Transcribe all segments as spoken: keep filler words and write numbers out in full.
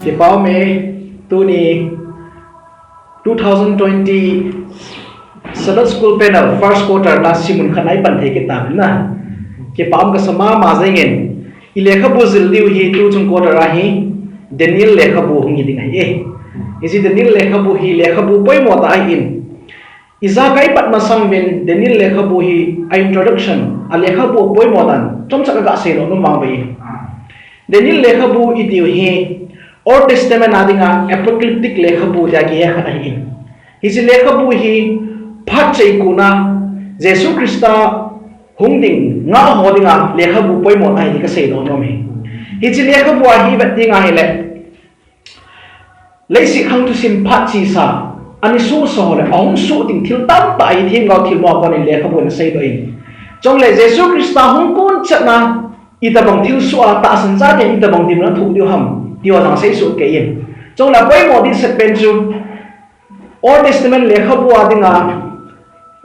Kipah me, tuni two thousand twenty Sabbath School Panel first quarter na simun khat na ipan thei kit tamin na. Kipah um kasa mama jengin. I lekhabu jil diu hi tuchung quarter a hi Daniel lekhabu hung hi ding ahi e. Hiche Daniel lekhabu hi lekhabu poimo tah ahin. Ijakai pat masang uvin Daniel lekhabu hi a introduction, a lekhabu poimo dan chomcha kaga seidoh nom vang ve. Daniel lekhabu itiu hi Old Testament a dinga apocalyptic lekhabu tia kihe khat ahin. Hiche lekhabu hi phat cheikuna Jesu Christa hung ding ngah ho dinga lekhabu poimo tah ahi ti kaseidoh nom e. Hiche lekhabu a hi vet ding ahile, leiset khang thusim phat chesa, ani suhsa ho le ahung soh ding thil tamtah ahi themgao thilmo a konin lekhabu in aseidoh in. Chule Jesu Christa hung kon chetna itobang thilsoh a tahsan chate itobang dinmun athoh diu ham ti ho jong aseisoh kei in. Chule apoimo dehset pen chu Old Testament lekhabu a dinga,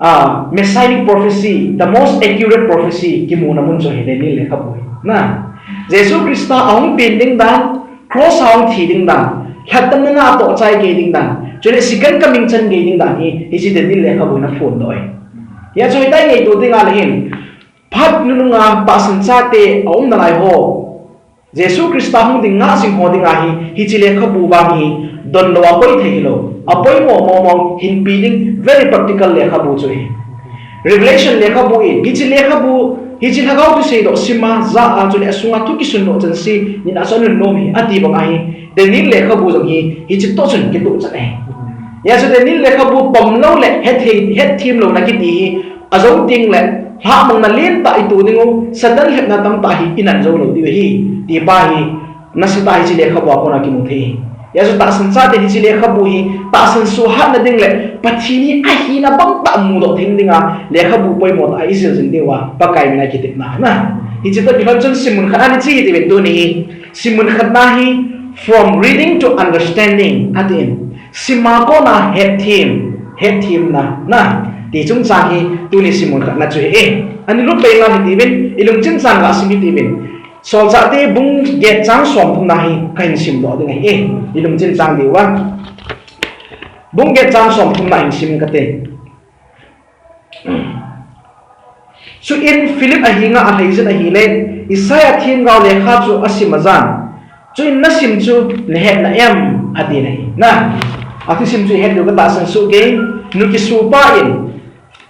ah, Messianic prophecy, the most accurate prophecy, kimuna mun chu hi Daniel lekhabu hi. Na, Jesu Christa ahung pen ding dan, cross a ahung thi ding dan, lhatdamna a atoh chai gei ding dan, chule second coming chan gei ding dan hi, hiche Daniel lekhabu hin aphondoh e. Hia chu hitia ngaito ding ahile hin, phat nunung a tahsan chate aum nalai ho, Jesu Christa hung ding ngah jing ho dinga hi, hiche lekhabu vang hi donlou a koi thei hilou, apoimo mong mong hinpe ding very practical lekhabu chu ahi. Revelation lekhabu in, hiche lekhabu, hiche Lhagao Thuseidoh sima, ja a chule asunga thu kisundoh chan se, nina chu anunnom hi, ati banga hi, Daniel lekhabu jong hi, hiche toh chun kitoh chan ahi. Hia chu Daniel lekhabu pomlou le, hetthei, hetthem louna kiti hi, ajou tengle, lhahmangna lentah ito dingu, Satan lhepna tamtah hi, inan jou lou diu ahi, ti pa hi, nasatah hiche lekhabu a kona kimu thei ahi. Hia chu tahsan chate hiche lekhabu hi, tahsan suhhatna ding le, Pathen hi ahina bangtah mudoh theina dinga, lekhabu poimo tah a ijil jing diuva, Pakai mina kitepna na. Hiche toh kilhon chun simun khat ana che hite uvin tuni hi, simun khatna hi, from reading to understanding, atin. Sima kona hetthem, hetthemna, na, ti chungchang hi tuni simun khatna chu ahi e. Ani lut pai ngal hite uvin, ilungchim chang ga sim hite uvin. Solchahte bung get chang somthumna hi kahin simdoh ding ahi e. Ilungchim chang diuva. Bung get chang somthumna hin sim kate. Chuin Philip ahenga alhai jin ahile, Isaiah themgao lekha chu asim ajan. Chuin nasim chu nahet na em, atin ahi. Na, athusim chu ihet diu katahsan soh kei, nu kisupa in,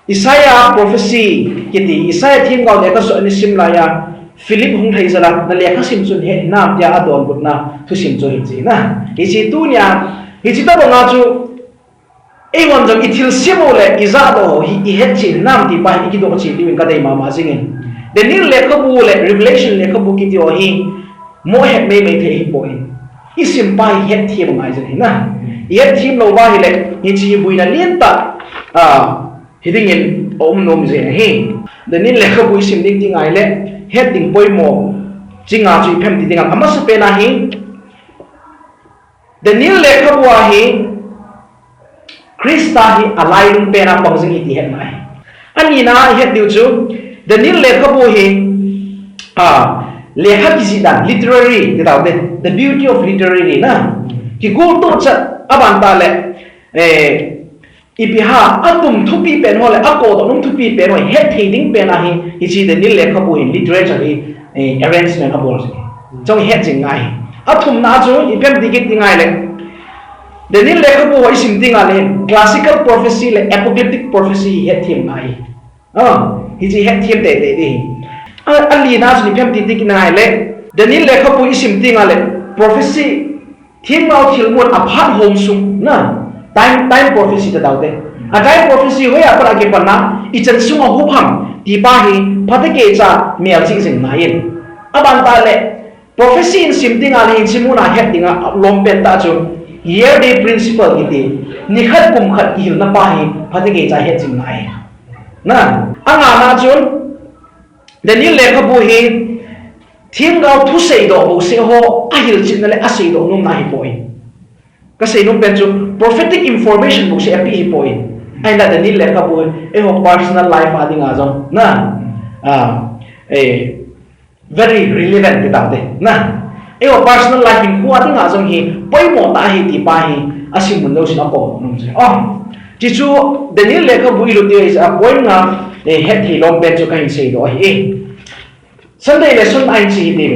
Isaiah prophecy kiti, Isaiah themgao lekha chu ana sim laiya, Philip hung lhai jal a, nalekha sim chu nahet nam tia adonbutna thusim chu hiche na. Hiche tunia, hiche tobanga chu, eihon jong ithilse u le ijahdoh u hi ihetchen nam ti pa hi ikidoh cheh diuvin kadei mama jingin. Daniel lekhabu le Revelation lekhabu kiti ho hi moh het meimei thei ahipoi. Isim pa hi hetthem angai jing ahi na. Ihetthem lou uva ahile hiche hi boina lentah, ah, hidingin aum nom jing ahi. Daniel lekhabu isim ding ti ngai le het ding poimo chinga chu iphem ti ding a, amasapen a hi Daniel lekhabu a hi Christa hi alailung pen a pang jing ahi ti hetna ahi. Anina ihet diu chu Daniel lekhabu hi, a, lekha kijih dan, literary, ti taute, the beauty of literary na. Kigoltoh chet aban tah le, eh, ipi ham, atum thupi pen ho le, akodoh nung thupi pen ho, hetthei ding pen a hi, hiche Daniel lekhabu hin literature hi, eh, arrangement abol jing. Chong het jing ngai. Athumna chu, iphem ti kit ti ngai le. Daniel lekhabu ho isim ti ngai le, classical prophecy le apocalyptic prophecy hi hetthem ngai. Ah, hiche hetthem teitei ding. A, alina chu iphem ti ti kit ngai le. Daniel lekhabu isim ti ngai le, prophecy Themgao thilmun aphat hom sung na, time, time prophecy ti taute. A time prophecy hoiya pat a kipanna, ichan sunga hup ham, ti pa hi, phatechan melchih jing ngai in. Aban tah le, prophecy in sim dinga le in simuna het dinga lom pen tah chu, year day principle kiti, nikhat kum khat kihilna pa hi, phatechan het jing ngai. Na, angana chun, Daniel lekhabu hi, Themgao thuseidoh bouseh ho ahilchetna le aseidoh nomna ahipoi. Kasei nom pen chu prophetic information bouseh ape ahipoi. Ahinla Daniel lekhabu eiho personal life a dinga jong na, ah, eh, very relevant ti taute na. Eiho personal life hinkho a dinga jong hi poimo tah ahi ti pa hi asim mun jouse a kom nom chu. Oh, chuchu Daniel lekhabu ilut teng a point nga, eh, hetthei lom pen chu kahin seidoh ahi. Sunday lesson a hin sei hite.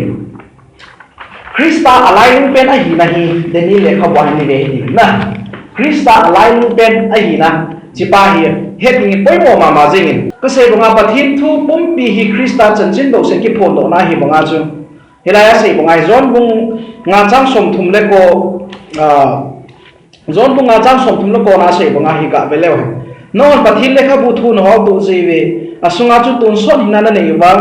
Christa alainung pen ahina hi Daniel lekhabu a hin ive hite na. Christa alainung pen ahina, chupa hi het ding hi poimo mama jengin. Kasei banga Pathen thu pumpi hi Christa chanchin bouseh kiphondohna ahi banga chu. Hilai a sei banga hi John bung nga chang somthum le ko, ah, John bung nga chang somthum le ko na sei banga hi gave leu hen. Nangho Pathen lekhabu thu nahol toh jeh uve, asunga chu tonsot hinna nanei uva,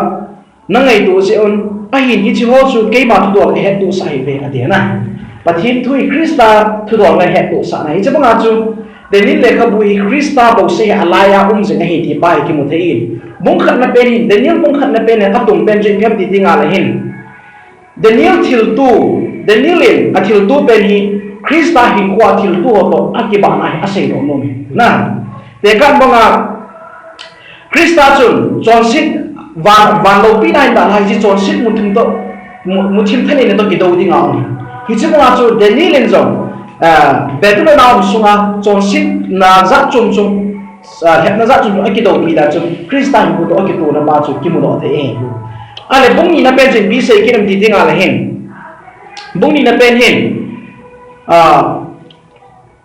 nangaito jeh un, ahin hiche ho chu keima thudol a hettohsah ahiuve, ati na. Pathen thu hi Christa thudol a hettohsahna. Hiche banga chu Daniel lekhabu hi Christa bouseh hi alai a um jing ahi ti pa hi kimu thei in. Bung khatna pen hin, Daniel bung khatna pen hin atum pen chu ipi ham ti dinga le hin, Daniel thilto, Daniel in athilto pen hi Christa hinkho a thilto ho toh akibahna hi aseidoh nom e. Na, tekah banga Christa chun chonset van, van loupina hin dalha hiche chonset muthim toh, mu-, muthim thaneina toh kidou dinga um e. Hiche banga chu Daniel in jong, ah, Babylon a um sunga chonsetna jat chom chom, ah, lhepna jat chom chom akidoupi dan chu Christa hinkho toh akitona pa chu kimudoh thei e. Ahile bung nina pen chu ipi sei kit em ti dinga le hin. Bung nina pen hin, ah,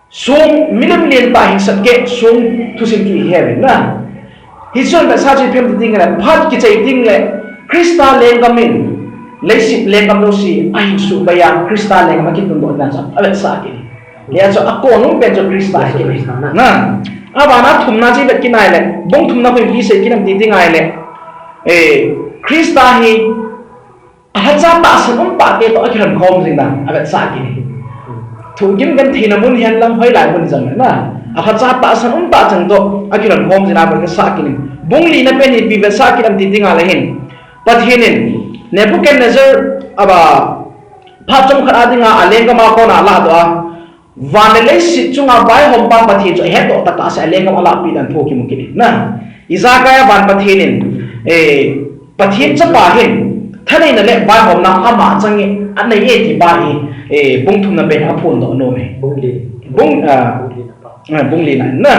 song milim lentah hingsat keh song thusim chu ihe uvin na. Hichun vetsah chu ipi ham ti ding le, phat kichai ding le, Christa lenggam in leiset lenggam jouse ahin suhbai a, Christa lenggam akitundoh dan chu avetsah kit e. Hijeh chun akonung pen chu Christa ahi kit e. Na, abana thumna chu ivet kit nai le, bung thumna khu ipi sei kit em ti ding ahile, eh, Christa hi alhacha tahsan um tah te toh akilhon khom jing dan avetsah kit e. Thugim gentheina mun hihen lang hoilai mun jong le na, alhacha tahsan um tah cheng toh akilhon khom jing dan avetsah kit e. Bung lina pen hi ipi vetsah kit em ti dinga le hin, Pathen in Nebuchadnezzar aba phat chomkhat a dinga alenggam a kona alahdoh a, van le leiset chunga vaihompa Pathen chu ahetdoh tah tah seh a lenggam alahpeh dan thu kimu kit e na. Ijakai a van Pathen in, eh, Pathen chapa hin thaneina le vaihomna ama chang e, anei e ti pa hi, eh, bung thumna pen aphondoh nom e. Bung li. Bung, ah, bung li na pa. Ah, bung li na na.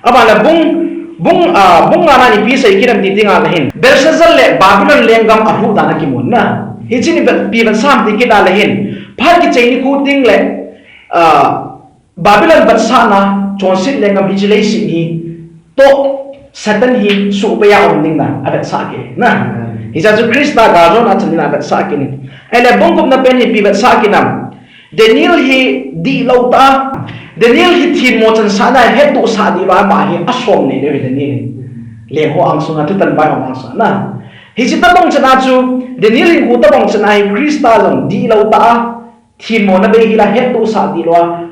Abana bung, bung, ah, bung ngana ipi sei kit em ti dinga le hin, Belshazzar le Babylon lenggam alhuh dan akimun na. Hiche hi ipi vetsah em ti kit a le hin, phat kichai nikho teng le, ah, Babylon vetsahna, chonset lenggam hiche leiset hi toh Satan hi suhbai a um ding dan avetsah kit e na. Hijeh chun Christa galjona chan ding dan avetsah kit e. Ahile bung gupna pen hi ipi vetsah kit em. Daniel hi dihlou tah a, Daniel hi themmo chansahna hettohsah dihlou a ama hi asom nei leu hi Daniel hi. Leng ho angsunga thutan vaihom angsunga na. Hiche tobang chan a chu, Daniel hinkho tobang chan a hi Christa jong dihlou tah a, themmona beihel a hettohsah dihlou a,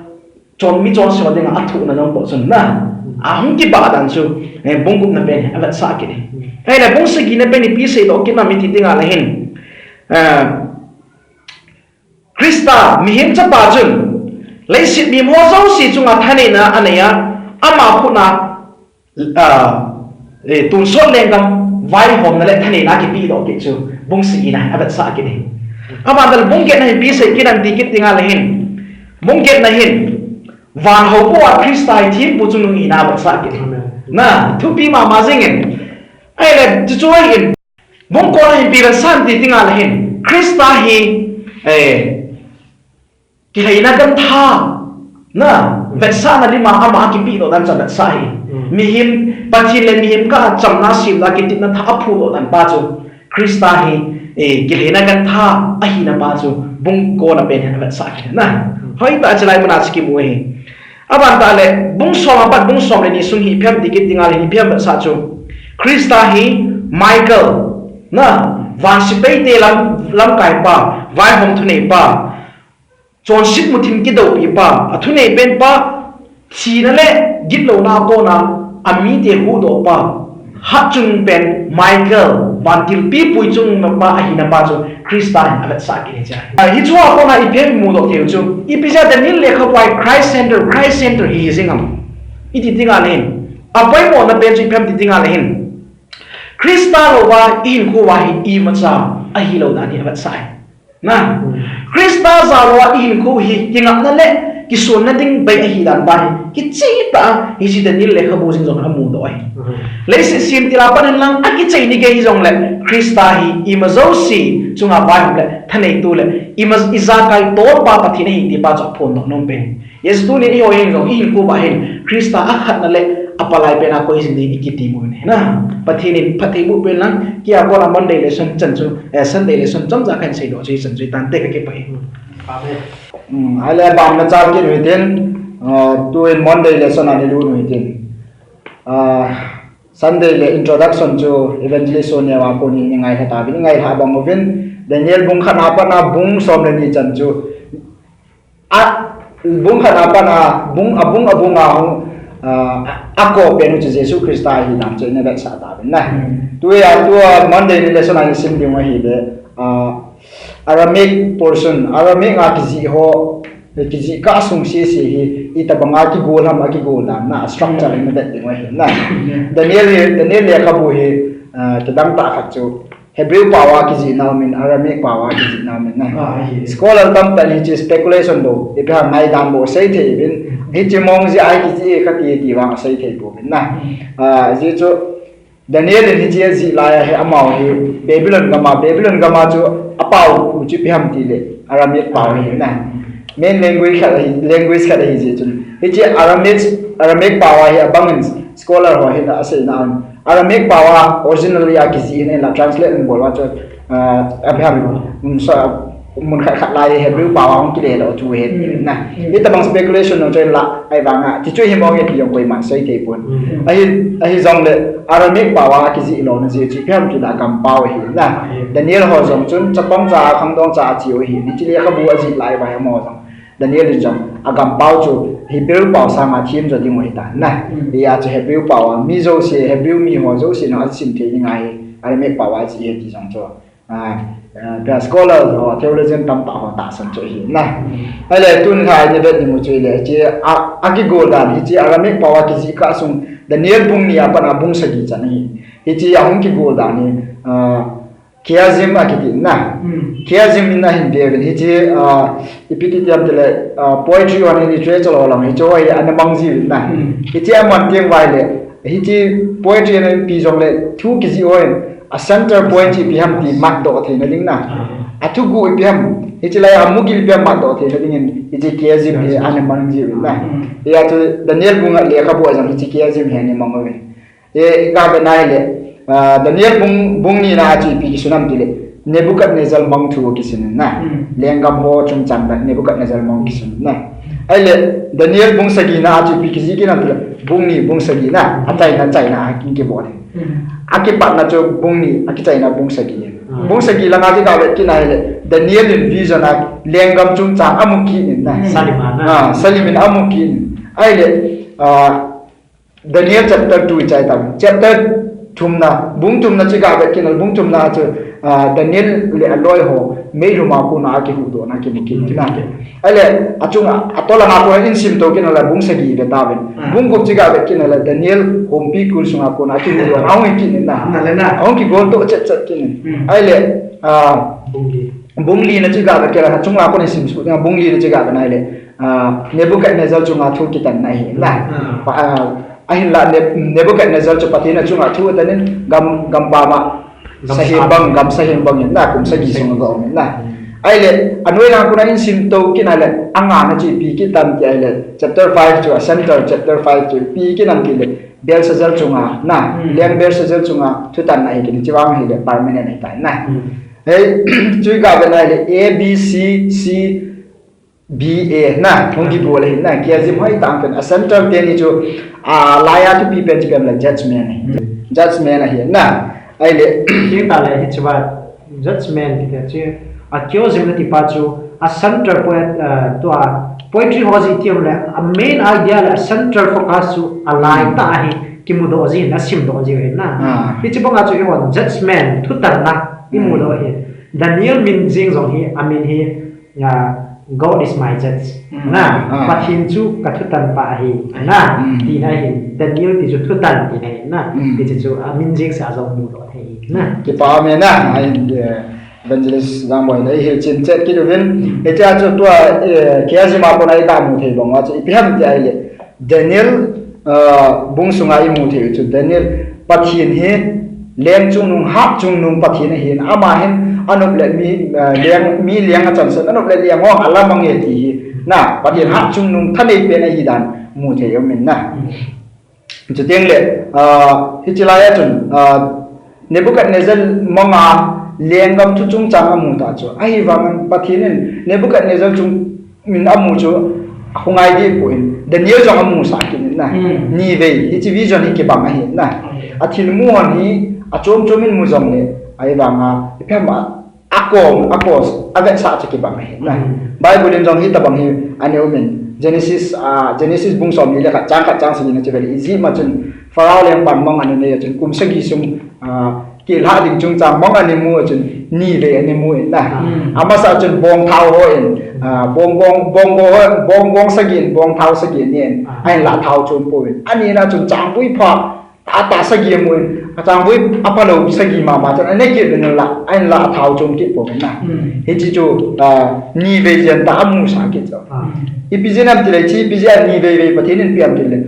chon mi chonse ho dinga athohna jong toh chun na, ahung kibah dan chu, eh, bung gupna pen hi avetsah kit e. Ahile bung sagina pen hi ipi seidoh kit em ti dinga le hin, eh, Christa, mihem chapa chun, leiset mihem ho jouse chunga thaneina anei a, ama khut a, ah, eh, tonsot lenggam, vaihomna le thaneina kipehdoh kit chu, bung sagina avetsah kit e. Aban le bung getna hin ipi sei kit em ti kit dinga le hin, bung getna hin, van houpu a Christa hi thempu chungnung hina avetsah kit e. Amen. Na, thupi mama jengin. Ahile, chuchu ahin, bung kona hin ipi vetsah em ti dinga le hin, Christa hi, eh, kilhaina gantha, na, vetsahna lima ama kipehdoh dan chu avetsah e. Mm. Mihem, Pathen le mihem kah a chamna semna kitepna tha aphudoh dan pa chu, Christa hi, eh, kilhaina gantha ahina pa chu, bung kona pen hin avetsah kit e na. Mm. Hoitah a chulai muna chu kimu ahi. Aban tah le, bung som apat bung som le ni sung hi ipi ham ti kit dinga le hin ipi ham vetsah chu, Christa hi Michael, na, van sepai te lam, lamkaipa, vaihom thuneipa, chonset muthim kidoupipa, athunei penpa, thina le gitlouna a kona amite huhdohpa, hatchungnung pen Michael, vantil pipui chungnungpa ahina pa chu Christa hin avetsah kit e. Ah, hichea kona ipi imudoh thei u chu, ipi jeh a Daniel lekhabu a Christ center, Christ center hi hijing ham iti dinga le hin, apoimona pen chu ipi ham ti dinga le hin, Christa louva ihinkho uva hi imacha ahilou dan hi avetsah e. Na, Krista jal uva ihinkho hi kingapna le kisonna ding bei ahi dan pa hi kicheh tah a hiche Daniel lekhabu jeng jong amudoh ahi. Leiset semtil a pat in lang akichai ni gei hijongle Krista hi ima jouse chunga vaihom le thaneitu le ima ijakai tolpa Pathen ahi ti pa chu aphondoh nom pen. Yes, tuni iho jeng jong ihinkho uva hin Krista akhatna le apalai pen a koi jing ding ikiti mu ahi na. Pathen in phatthei boh pen lang, kei a kona Monday lesson chan chu, eh, Sunday lesson chomcha kahin seidoh chu hichan chu hitante, kakipah e. Amen. Hmm, ahile abana chal kit u hitin, ah, tuin Monday lesson a nilut u hitin. Ah, Sunday le introduction chu Evangelist Sonia va koni ni ngailha tauvin, ngailha bang uvin, Daniel bung khat a pat a bung som le ni chan chu, a, bung khat a pat a, bung, abung, abung a hung, ah, akopen u chu Jesu Christa ahi dan chu ina vetsah tauvin na. Hmm. Tua, tua Monday ni lesson a isim ding u ahile, ah, Aramaic portion, Aramaic a kijih ho, kijih kah sung sese hi, itobang a kigol ham, akigol dan na, structure ina vet ding u ahi na. Hmm. Daniel hi, Daniel lekhabu hi, ah, kidang tah khat chu, Hebrew pao a kijihna umin, Aramaic pao a kijihna umin na. Ah, ahi. Scholar tamtah in hiche speculation bou, ipi ham ngaidan bou asei thei uvin, hiche mong jeh a kijih e kati, ti vang asei thei pouvin na. Hmm. Ah, ajeh chu Daniel in hiche ajih lai a hi amaho hi Babylon gam a, Babylon gam a chu apao u chu ipi ham tile Aramaic pao ahi na. Main language khat ahi, language khat ahi jeh chun. Hiche Aramaic, Aramaic pao a hi abang in scholar ho hin aseina un. Aramaic pao a originally a kijih in la translate in bol uva chu, ah, ipi ham, um, so, mun khat khat lai Hebrew pao a hung kile lou chu ahi na. Hmm. Hitobang speculation jong chu ahin la, ahivang a, ti chu hi mong e ti jong koiman sei thei pon. Hmm. Ahi, ahijongle Aramaic pao a kijih louna jeh chu ipi ham tile agam pao ahi na. Hmm. Daniel ho jong chun chapang cha, khangdong cha a che u ahi. Hiche lekhabu ajih lai uva hi amaho jong Daniel in jong agam pao chu Hebrew pao sanga them jo ding u ahitan na. Hmm. Hijeh a chu Hebrew pao a mi jouse, Hebrew mi ho jouse in asim thei ding ahi, Aramaic pao a ajih ahi ti jong chu. Ah, ah, scholar ho, theologian tamtah ho tahsan chu ahi na. Hmm. Ahile tuni a ina vet ding u chu ahile, hiche a, akigol dan, hiche Aramaic pao a kijih kah sung Daniel bung ni a pat a bung sagi chan ahi. Hiche ahung kigol dan hi, ah, Chiasm akiti na. Hmm. Chiasm in ahin be uvin hiche, ah, ipi ti ham tile, ah, poetry ho le literature ho lang hiche ho hi ana mang jiuvin na. Hmm. Hiche aman teng uva ahile, hiche poetry ana pi jongle thu kijih ho hin a central point chu ipi ham ti matdoh theina ding na. Hmm. Athuguh ipi ham, hiche lai a mugil ipi ham matdoh theina dingin hiche chiasm hi ana mang jiuvin na. Hmm. Hijeh a chu Daniel bung a lekhabu a jong hiche chiasm hi ana mang uvin. E, i ga vet na ahile, ah, Daniel bung, bung ni na a chu ipi kisun ham tile, Nebuchadnezzar mang thu kisun na. Hmm. Lenggam ho chungchang a Nebuchadnezzar mang kisun na. Ahile, Daniel bung sagi na a chu ipi kijih kit ham tile, bung ni, bung sagi na, achaina, chaina a kin kibol. Hmm. Akipatna chu bung ni, akichaina bung sagi. Hmm. Bung sagi langa chu i ga vet kit na ahile, Daniel in vision a lenggam chungchang amu kit in na. Hmm. Salim a na. Ah, salim in amu kit in. Ahile, ah, Daniel chapter two i chai tam. Chapter thumna, bung thumna chu i ga vet kit na, bung thumna chu, ah, Daniel le aloi ho meilhum a kona akihuhdohna kimu kit na. Ahile, achunga, atol langa kona i simto kit na le bung sagi i ve tauvin. Ah. Bung gup chu i ga vet kit na le Daniel humpi kul sunga kona akihuhdohna ahung kit na. Na le na. Ahung kigol to chet chet kit na. Hmm. Ahile, ah, bung li. Bung li na chu i ga vet kit na, achunga kona i simsuh ding, bung li na chu i ga vet na ahile. Ah, Nebuchadnezzar chunga thu kitanna ahi na. Ah. Pa, ah, ahinla Ne-, Nebuchadnezzar chu Pathen a chunga thu atanin gam, gampam a, gam sahem bang, gam sahem bang in na, kum sagi sung a um in na. Hmm. Ahile, anoi lang kona i simto kit na le, angana chu ipi kit tam ti ahile, chapter five chu, a central chapter five chu ipi kit tam tile, Belshazzar chunga na, hmm, leng Belshazzar chunga thutanna ahi kit in, chuvang ahile permanent ahitan na. Hmm. Hei, chu i ga vet na ahile, A B C C B A na, hung kibol ahi na, chiasm hoitah pen, a central teni chu, a, laiya thupi pen chu ipi ham le judgment ahi. Hmm. Judgment ahi na, ahile. Hitia le hichea judgment kiti chu, a chiasm nati pa chu, a central point, a, tua, poetry ho jeh iti ham le, a main idea le, a central focus chu, a lai, hmm, tah a hi, kimudoh ji, na simdoh ji ahi na. Ah. Hiche banga chu, i hon judgment, thutanna, i, hmm, mudoh ahi. Daniel min jeng jong hi, a min hi, ah, God is my judge. Mm. Na, ah, Pathen chu ka thutan pa ahi. Ahi. Na, mm, tina ahi. Daniel ti chu thutan tina ahi. Na, mm, ti chu, chu, a min jeng sa jong mudoh thei ahi. Na. Kipa me na, ahi, eh, Evangelist Jangboi in eihil chin chet kit uvin. Hichea chu tua, eh, K F C ma kona iga mu thei bang uva chu ipi ham tia ahile, Daniel, ah, bung sunga imu thei u chu Daniel, Pathen hi leng chungnung, hat chungnung Pathen ahin, ama hin anop le mi, ah, leng, mi leng achansan, anop le leng ho alamang e ti hi. Na, Pathen hat chungnung thanei pen ahi dan mu thei um in na. Chuteng le, ah, hiche lai a chun, ah, Nebuchadnezzar manga lenggam thu chungchang amu ta chu. Ahivangin Pathen in Nebuchadnezzar chung min amu chu hungai deh poi. Daniel jong amusah kit in na. Hmm. Ni vei, hiche vision hi kibang ahi na. Hmm. Athilmu hon hi achom chom in mu jongle, ahivanga, ipi ham a, akong, akos, avetsah chu kibang ahi na. Hmm. Bible in jong hitabang hi ana um in. Genesis, ah, Genesis bung somni le khat chang khat chang sagi na chu vele. Egypt ma chun Pharaoh lengpan mong ana nei a chun kum sagi sung, ah, kilha ding chungchang mong ana mu a chun ni vei ana mu in na. Hmm. Amasa chun bong thao ho in, ah, bong gong, bong go ho, bong gong sagi in, bong thao sagi in, ah, ahin lah thao chom poi. Ani na chun changvui pha, atah sagi amu in, achangvui aphalou sagi mama chun, ana kit in la, ahin la athao chom kit poi na. Hmm. Hiche chu, ah, ni vei jen tah amusah kit chu. Ah. Ipi jeh ham tile, hiche ipi jeh a ni vei vei Pathen in ipi ham tile,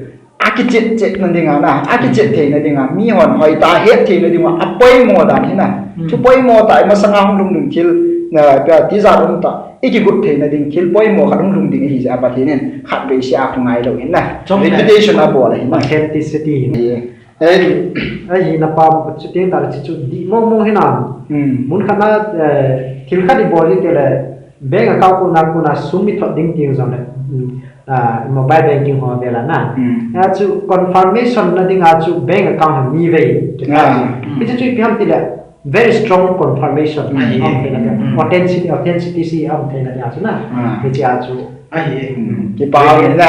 akichet chet na dinga na, akichet thei na dinga, mi hon hoitah a het thei na dinga, apoimo dan hi na. Hmm. Chu poimo tah, masanga hung lhung ding thil, na, ipi ati jat um tah, ikigot thei na ding thil poimo khat hung lhung ding ahi jeh a Pathen in khatvei seh a hungai lou in na. Chom le. Repetition abol ahi na. Authenticity. Yeah. Ei, ei, na pa, chuteng tah le chu, chu dih mong mong hi na. Hmm. Mun khat na, eh, thil khat ibol hi tile, bank account kona, kona sum ithot ding teng jongle, hmm, ah, mobile banking ho vel a na. Hmm. Hia chu confirmation na dinga chu bank account hi ni vei. Ah. Hiche chu ipi ham tile, very strong confirmation. Hmm. Aum thei na dia. Hmm. Authenticity, authenticity aum thei na dia chu na. Ah. Hiche a chu. Ahi, hmm, kipa um in na.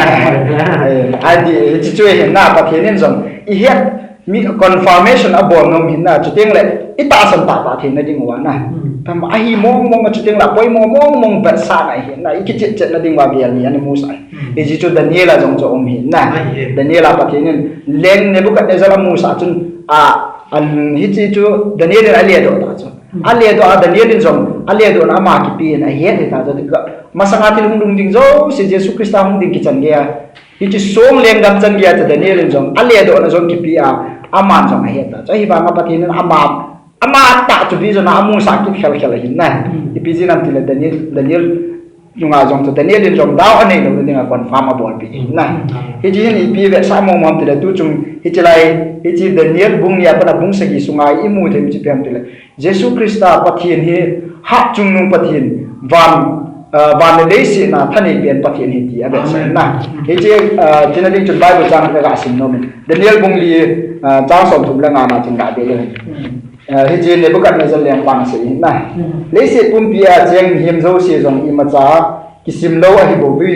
Eh, adi, hiche chu hi na, Pathen in jong ihet, mi confirmation abol nom hi na, chuteng le itahsan tah tah thei na ding uva na. Hmm. Tam ahi mong mong a chuteng le poimo mong mong vetsahna hi na, ikichet chet na ding uva gel ni ana musah. Hmm. Hiche chu Daniel a jong chu um hi na. Ahi. Daniel a Pathen in leng Nebuchadnezzar amusah chun, a, an, hiche chu Daniel in aledoh ta chu. Hmm. Aledoh a Daniel in jong, aledoh na ama kipe in ahet hita chu. Masanga thil hung lhung ding jouse, Jesu Christa hung ding kichan geiya. Hiche song lenggam chan geiya chu Daniel in jong, aledoh na jong kipe a, aman jong ahet ta chu. Ahivanga Pathen in ama, ama tah chu vision a amusah kit khel khel ahi na. Hmm. Ipi jeh ham tile Daniel, Daniel nunga jong chu Daniel in jong doubt anei lou na dinga confirm abolpeh in na. Hmm. Hiche hin ipi vetsah mong mong ham tile tuchung hiche lai, hiche Daniel bung ni a pat a bung sagi sunga imu thei u chu ipi ham tile, Jesu Christa Pathen hi hat chungnung Pathen, van, ah, van le leiset a thanei pen Pathen ahi ti avetsah in na. Amen. Hiche, ah, tina ding chun Bible chang khat kaga sim nom in. Daniel bung li, ah, chang somthum le nga na chun ga ve le. Hmm. Ah, hiche Nebuchadnezzar lengpan asei ahi na. Hmm. Leiset pumpi a cheng mihem jouse jong imacha kisim lou ahi bouve.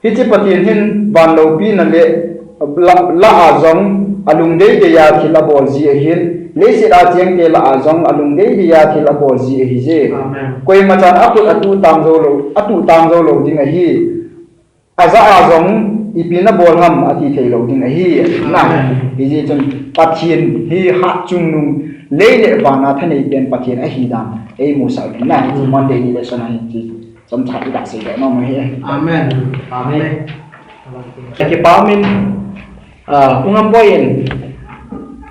Hiche Pathen hin van loupina le la, lah a jong alungdei dei a thil abol ji ahin, leiset a chengte lah a jong alungdei dei a thil abol ji ahije. Amen. Koima chan akhut atuh tang jou lou, atuh tang jou lou ding ahi. Ajah a jong ipi nabol ham ati thei lou ding ahi. Na, amen. Hijeh chun Pathen hi hat chungnung, lei le van a thanei pen Pathen ahi dan eimusah u na. Hiche, mm, Monday ni lesson a hiche chomcha iga sei le nom u ahi. Amen. Amen. Amen. Kipa um in, ah, U Ngamboi in,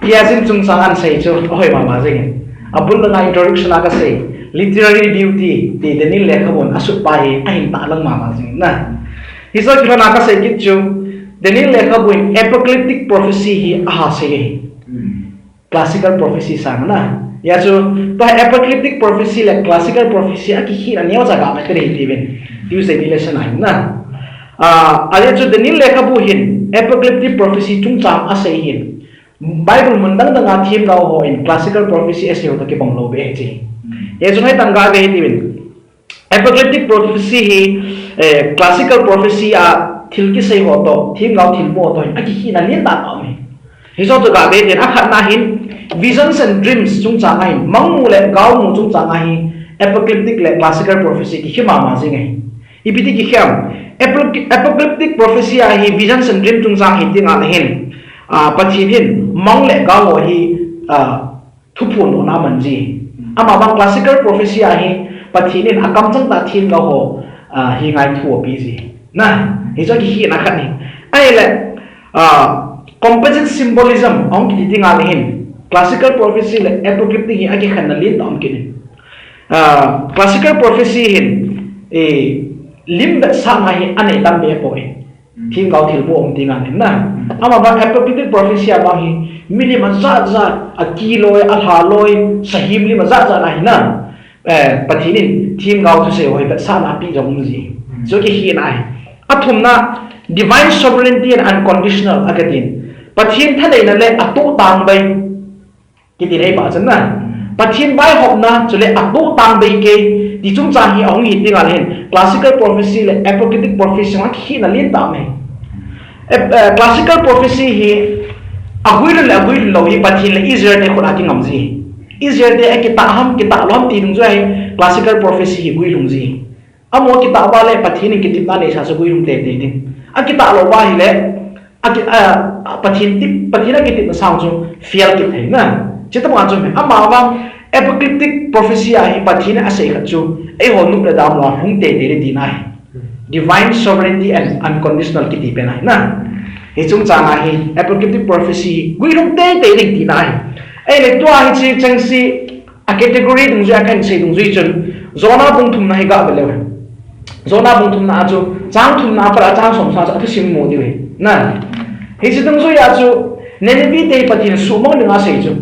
Gehazi chungchang a asei chu ahoi mama jeng in. Abul langa introduction a kasei, literary beauty ti Daniel lekhabun asut pa hi ahin tahlang mama jeng in na. Hiche kilhon a kasei kit chu, Daniel lekhabu in apocalyptic prophecy hi aha sei ahi. Hmm. Classical prophecy sang na. Hijeh chun, tua apocalyptic prophecy le classical prophecy a kikhehna neocha ga mate hi tiuvin. Tuesday ni lesson a hin na. Ah, ajeh chu Daniel lekhabu hin apocalyptic prophecy chungchang asei ahin. Bible mun dang dang a themgao hon classical prophecy asei ho toh kibang lou beh ahi. Hijeh chun hoitah in ga ve hi tiuvin. Apocalyptic prophecy hi, eh, classical prophecy a thil kisei ho toh, themgao thilmu ho toh, akikhehna lentah tah aum e. Hiche toh ga ve tin, akhatna hin, visions and dreams chungchang a hin, mangmu le gaomu chungchang a hin, apocalyptic le classical prophecy kikhe mama jing ahi. Ipi ti kikhe ham, apoc-, apocalyptic prophecy a hi, visions and dream chungchang hi ti ngal a hin, ah, Pathen hin, mang le gao hi, ah, thuphon lona aman ji. Amavang classical prophecy a hi Pathen in akamchang tah themgao ho, ah, hingai thu ape ji. Na, hichu akikhehna khat ahi. Ahile, ah, composite symbolism ahung kiti dinga le hin classical prophecy le apocalyptic hi akikhenna lentah um kit in. Ah, classical prophecy hin, eh, lim vetsahna hi anei tam be poi. Themgao thilboh um ti ngan hin na. Amavang apocalyptic prophecy avang hi milim ajat jat, akiloi, alhaloi, sahim lim ajat jat na hi na. Eh, Pathen in themgao thusei ho hi vetsahna ape jong um ji. Chu akikhehna ahi. Athumna, divine sovereignty and unconditional akitin. Pathen thaneina le atoh tangbai. Kiti nei pa chun na. Pathen vaihopna, chule atoh tangbai kei, ti chungchang hi ahung hi dinga le hin classical prophecy le apocalyptic prophecy akikhehna lentah ahi. Eh, eh, classical prophecy hi aguilhun le aguilhun lou hi Pathen le Israel te khut a kingam ji. Israel te akitah ham, kitah lou ham ti dungjui a hi classical prophecy hi guilhung ji. Amaho akitah uva le Pathen in kitepna neisa chu guilhung teitei ding. Akitah lou uva ahile, aki-, a, a, Pathen tep, Pathen akitepna sang chu fail kit thei na. Chuti banga chu amavang apocalyptic prophecy a hi Pathen in asei khat chu eiho nop le dam lou a hung teitei ding tina ahi. Divine sovereignty and unconditional kiti pen ahi na. Hiche chungchang a hi apocalyptic prophecy guilhung teitei ding tina ahi. Ahile tua hiche chengse a category dungjui a kahin sei dungjui chun, Jonah bung thumna hi gave leu hen. Jonah bung thumna a chu, chang thumna a pat a chang somsagi chu athusim mu diu ahi. Na. Hiche dungjui a chu, Nineveh te hi Pathen in suhmang dinga asei chu.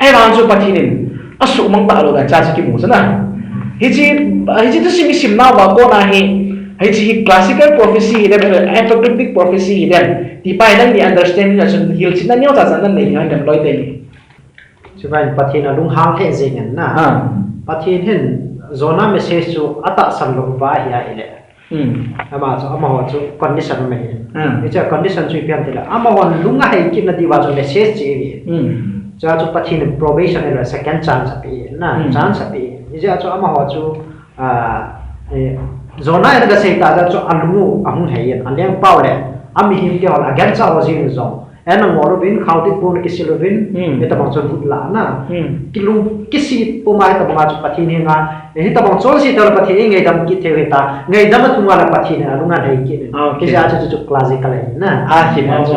Ahivang chu Pathen in asuhmang talou dan cha chu kimu chu na. Hiche, hiche thusim isim nauva kona hi, hiche hi classical prophecy hidem, apocalyptic prophecy hidem. Ti pa hi nangni understanding a chun hilchetna neocha cha nanei ding ahi dem loi teni. Chuban Pathen alunghang lheh jeng in na. Ah. Pathen hin Jonah message chu atahsan lou uva ahi ahile. Hmm. Ama chu, amaho chu condition um ahi. Hmm. Hiche condition chu ipi ham tile, amaho lung ahei kitna diuva chu message che ahi. Hmm. Chua chu Pathen in probation ahilou le second chance ape na, hmm, chance ape. Hiche chu amaho chu, ah, eh, Jonah in aga sei tah jeh a chu alung u ahung hei in, alengpa u le amihem te ho le agancha ho jeng in jong. Ana ngol uvin, khaotit pon kisil uvin, hmm, hitabang chun vut lah na. Hmm. Kilung, kisih puma hitabang a chu Pathen henga, hitabang chonse tah le Pathen in ngaidam kit thei u hita, ngaidam a thunga le Pathen in alung ahei kit in. Ah, okay. Hiche a chu, chu, chu classical ahi na. Ah, hiche a chu,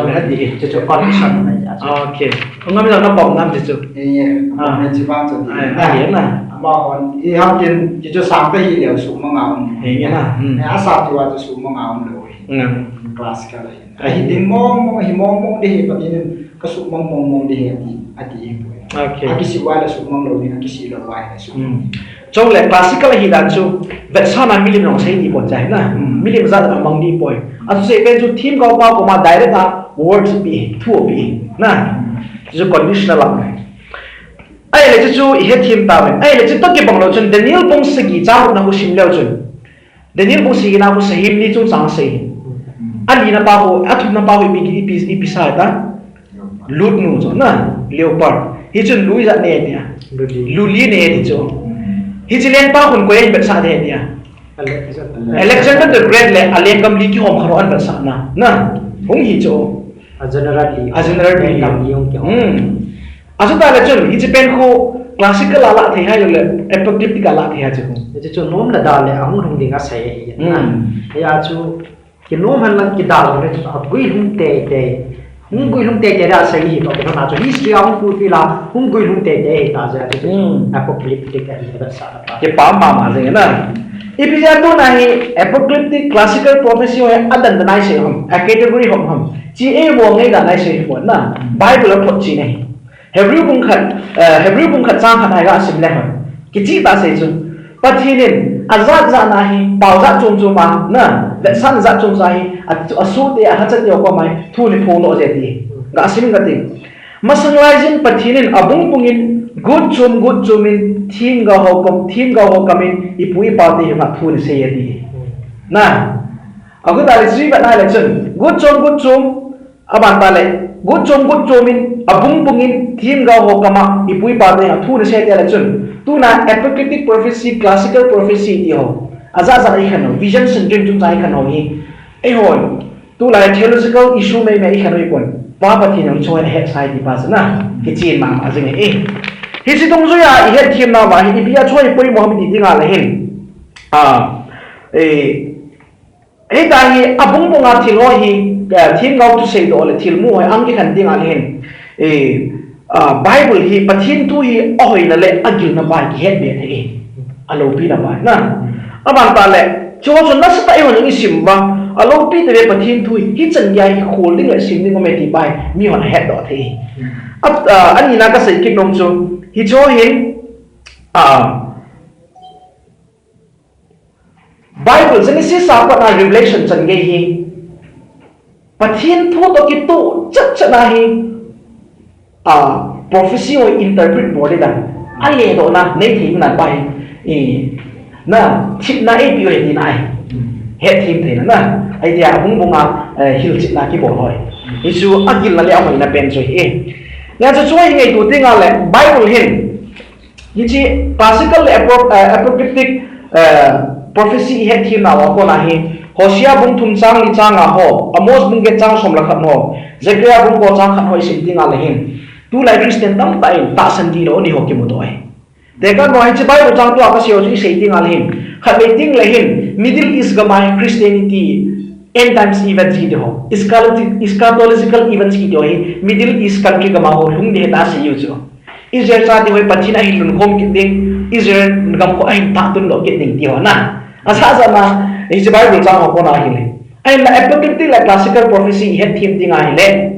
chu, chu, chu condition ahi a chu. Ah, okay. Ngam jong na pom nam chu chu. Eh, eh, ah, hiche vang chu. Ah, ah, na. Amahon, ihamtin, chu, chu sang ta hi leu suhmang a um. Henge na. Hmm. Eh, asap tiu a chu suhmang a um lou. Hmm. Classical ahi. Ahi ding mong mong, ahi mong mong ding ahi, Pathen in kasuhmang mong mong ding ahi ati, ati ahi poi. Okay. Akisih uva le suhmang lou ding, akisih lou uva le suhmang. Hmm. Chule classical ahi dan chu, vetsahna milim in asei ding poi chai na. Hmm. Milim jat in amang ding poi. Athusei pen chu themgao pa koma direct a words ape, thu ape. Na. Hmm. Chu conditional a. Ahile chu chu ihet them tauvin. Ahile chutoh kibang lou chun Daniel bung sagi chang na hu sim leu chun. Daniel bung sagi na khu sahim li chungchang asei. Alina pa khu, athumna pa khu ipi, ipi, ipi sa ta? Lut nu chu na, leopard. Hichun lu ijat nei tia? Lu li. Lu li nei ti chu. Hiche lengpa khun koi ahin vetsah ding tia? Alexander. Alexander the Great le alenggam li kihom khat ho ahin vetsahna. Na, hung hi chu. A general li. A general li. Alenggam li hung kihom. Hmm. Achuti le chun, hiche pen khu classical a lah thei ham le, apocalyptic a lah thei ham hiche khu? Hiche chu nom le da le ahung lhung ding asei ahi. Hmm. Hia chu, kinom hen lang kida jong le chu, aguilhung teitei. Hung guilhung teitei le asei ahi toh, kei na chu history a hung fulfill a, hung guilhung teitei ahi ta jeh a chu, hmm, apocalyptic ahi, vetsahna pa. Kipa mama jeng na. Ipi jeh a tuna hi apocalyptic classical prophecy ho hi adan dan a isei ham, a category hom ham. Chu eiho ngaidan a isei pon na. Bible a photchetna ahi. Hebrew bung khat, eh, Hebrew bung khat chang khat a iga sim le hen. Kicheh tah a asei chu. Pathen in ajat jat na hi, pao jat chom chom a, na, vetsahna jat chom chom a hi, a, asoh te, alhacha te ho koma hi, thu ana phong doh je ti. Ga sim kate. Masang lai jin Pathen in abung bung in, got chom got chom in, themgao ho kam, themgao ho kam in, ipu ipa te henga thu ana sei e ti. Na. Achuti le chu ivet na le chun, got chom got chom, Aban tah le, got chom got chom in, abung bung in, themgao ho kama, ipu ipa te henga thu ana sei e ti le chun. Tuna apocalyptic prophecy, classical prophecy ti ho. Ajat jat a ikhen u, visions and dreams chungchang a ikhen u hi. Eiho, tulai theological issue mei mei ikhen u ahipon. Pa Pathen in chunga ahet sai ti pa chu na. Kichen mama jing e. Hiche dungjuiya ihet themnauva hi, ipi a chu hi poimo ham iti dinga le hin. Ah, eh, Hita hi, abung bunga thil ho hi, eh, themgao thusei doh le thil mu ho hi, ang kikhen dinga le hin. Eh, ah, Bible hi, Pathen thu hi, ahoina le agilna pa hi kihet be thei. Alopina pa hi, na. Aban tah le, chu ho chu nasatah in isim uva, alopi tah le Pathen thu hi, hichan geiya hi khol ding le sim ding aume ti pa hi, mihon ahet doh thei. At, ah, anina kasei kit nom chu, hiche ho hin, ah, Bible, Genesis a pat a Revelation chan gei hi, Pathen thu toh kitoh chat chat na hi, a, prophecy ho interpret bol le dan. Aledohna, nei thei na pa hi. I, na, thipna eipeh u ahi tina ahi. Hethem theina na. Ahi tia, hung bunga, eh, hilchetna kibol ho hi. Hichu agilna le ahoina pen chu ahi. Hijeh chun chu hi ngaito dinga le, Bible hin, Hiche classical le apro-, eh, apocalyptic, eh, prophecy ihet themnauva kona hi, Hosea bung thum chang li chang nga ho, Amos bung get chang som le khat ho, Zechariah bung ko chang khat ho isim dinga le hin. Tulai Christian tamtah in tahsan dihlou ni ho kimu doh ahi. Tekah nung hiche Bible chang tua kasei ho chu isei dinga le hin. Khatvei teng le hin, Middle East gam a hi Christianity, end times events kiti ho, eschatologi-, eschatological events kiti ho hi, Middle East country gam a ho lhung ding ahi tia asei u chu. Israel chate ho hi Pathen ahin lhunkhom kit ding, Israel gam khu ahin tah tun doh kit ding ti ho na. Asah sah na, hiche Bible chang ho kona ahile. Ahinla apocalyptic le classical prophecy ihet them ding ahile.